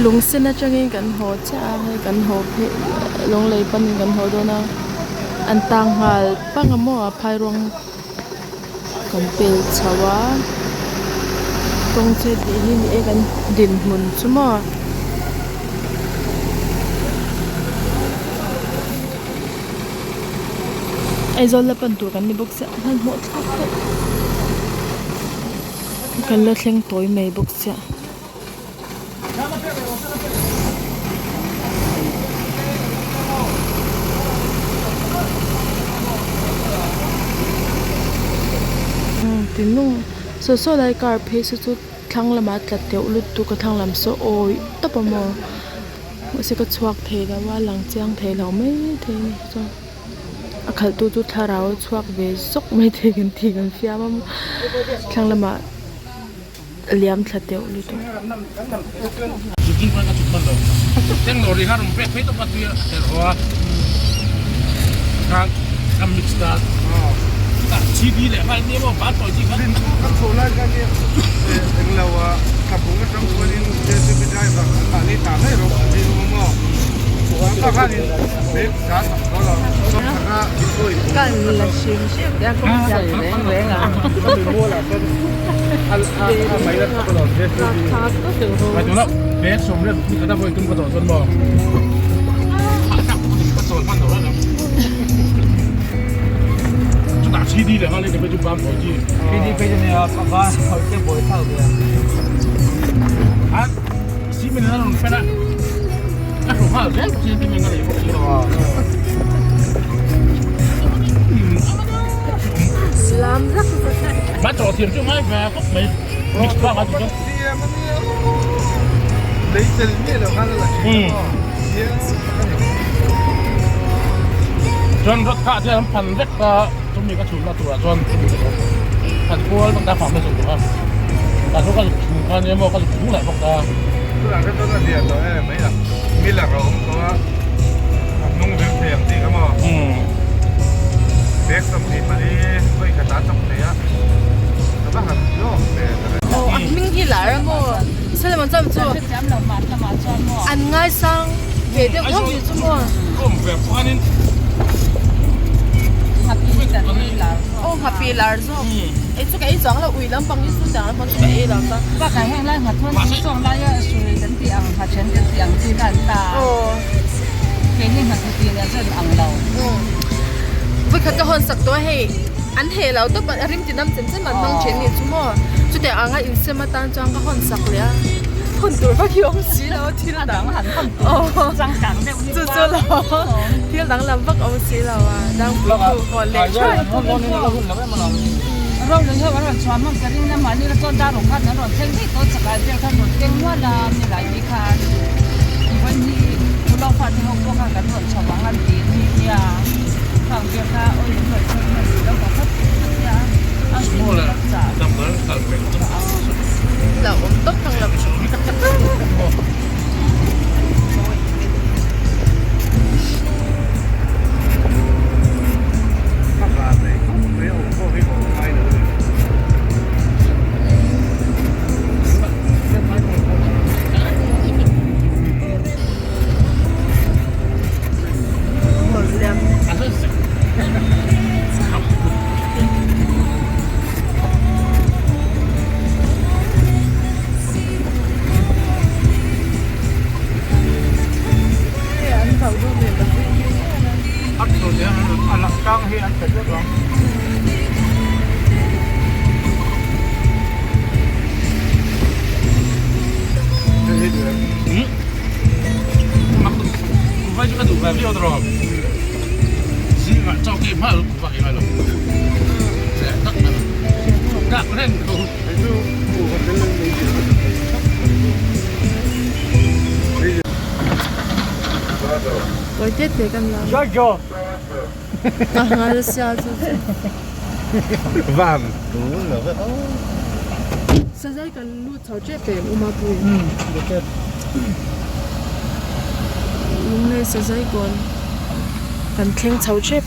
Lungsen atangin kan haw chiah a hei kan haw phei lunglei panin kan haw dawn a an tang nghal pang a maw a phai rawng kan pel chho a kawng chhe tih hi ni e kan dinhmun chu maw. Aizawl la pan tur kan ni bawk sia hmanhmawh thlak deuh kan la thleng tawi mai bawk sia. Tinung saw saw lai car phei saw chu thlang lamah a tla teuh lutuk a thlang lam saw awi tawp a maw mahse ka chhuak thei lo a lang chiang thei lo mai thei a ni chuan a khalh tu chu thlarau a chhuak ve zawk mai thei kan ti kan fiam a maw thlang lamah. liam thla deuh lutuk. Aw a hming hi lar a maw Solomon chuan chu an ngaisang ve deuh tho tih chu maw aw nghapi lar zawk ei chu ka ei chuang lo ui lampang hi chu tiang lampang chu ka ei lo ta bakah heng lai nghathuan chu sawng laia sui kan tih ang nghathen kan tih ang chi kha an ta keini nghathu tih nen chuan ang lo vawikhat ka hawn sak tawh a hei an heh lo tawp a rim ti dam chem chem an hmang thin a nih chu maw chutiang anga insem atan chuan ka hawn sak leh a hawn tur vak hi awm si lo a thil dang chu chu lo thil dang lam vak awm si lo a dangpui tu hawn leh thuai. Hlauhawm tawp thang lo. Tawi te te kan la a ngal sia chu chu sazai kan lut chho tep em u mapui lunglei sazai kawn kan thleng chho tep.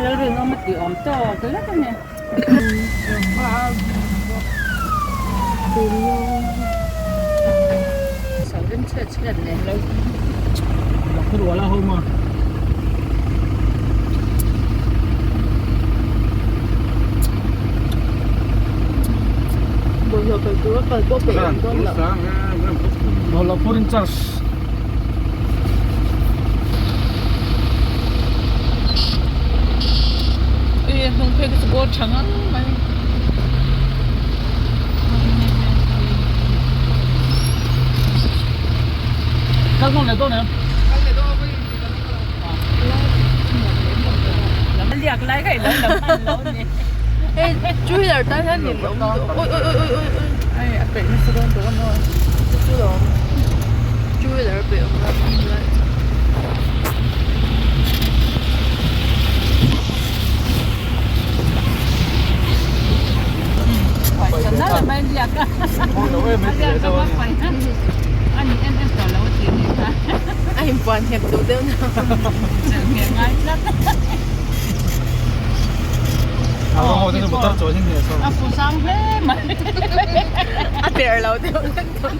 Lalrinawm a tih awm tawk lek a ni. Bawlhhlawh kal tura kal pawh peih awm dawn loh. Hnung phei te chu bawr tha ngang mai. Liak lai kha i lo la hman lo ni. Hei two wheeler tan hian nin awm duh oi oi oi oi oi oi. Ai a peih nasa dawn tawh a maw. Chu chu lo awm two wheeler a peih awm lo lai. A inpuan nghet duh deuh na. A der lo deuh lek dawn.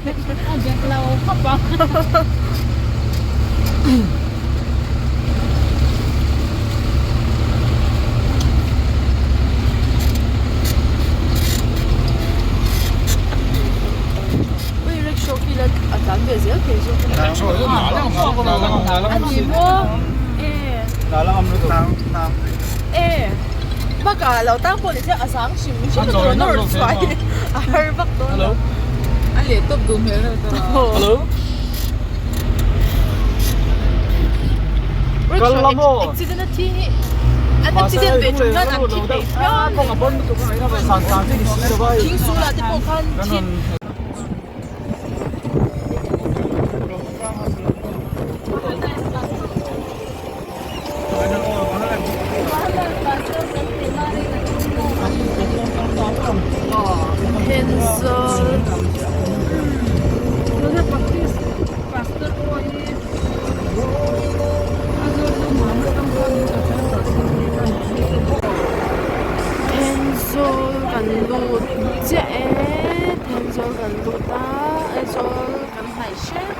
Ui rickshaw khi la a tlan ve zel thei zawk a ni maw e e bakah lo tang pawh ni se a zang hrim hrim a tur nawr chhuah hi a har vak dawn lo. A leh tawp duh hmel reuh tawh a. Rickshaw accident a thi hi an accident ve chung hian an thi thei phian thing sul ah te pawh khan thi Thenzawl Thenzawl kan lut chiah e Thenzawl kan lut a Aizawl kan hnaih hrep hrep.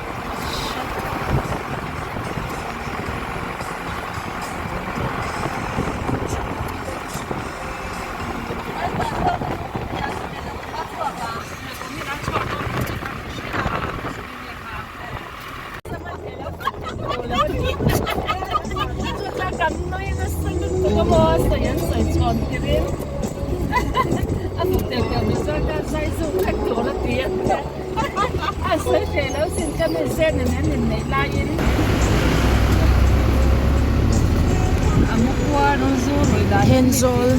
Thenzawl.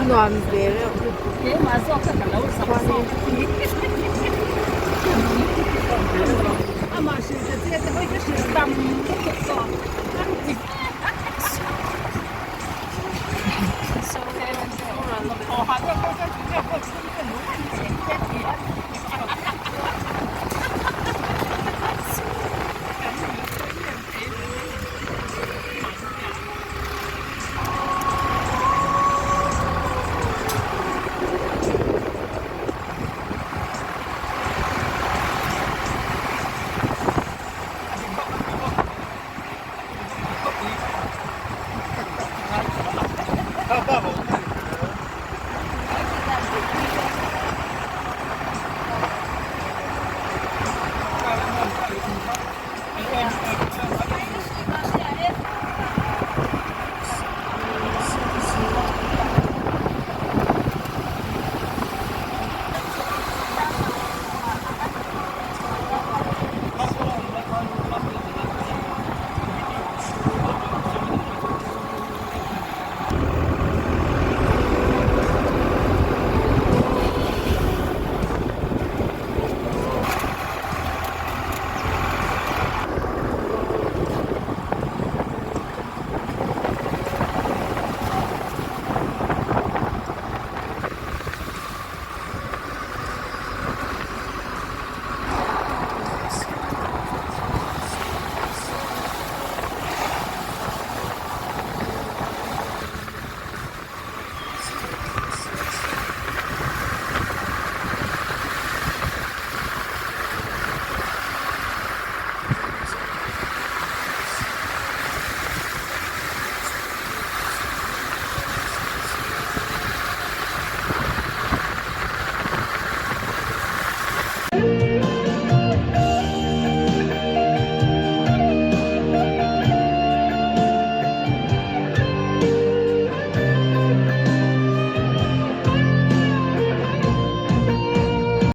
Nuam ve reuh lutuk chuanin.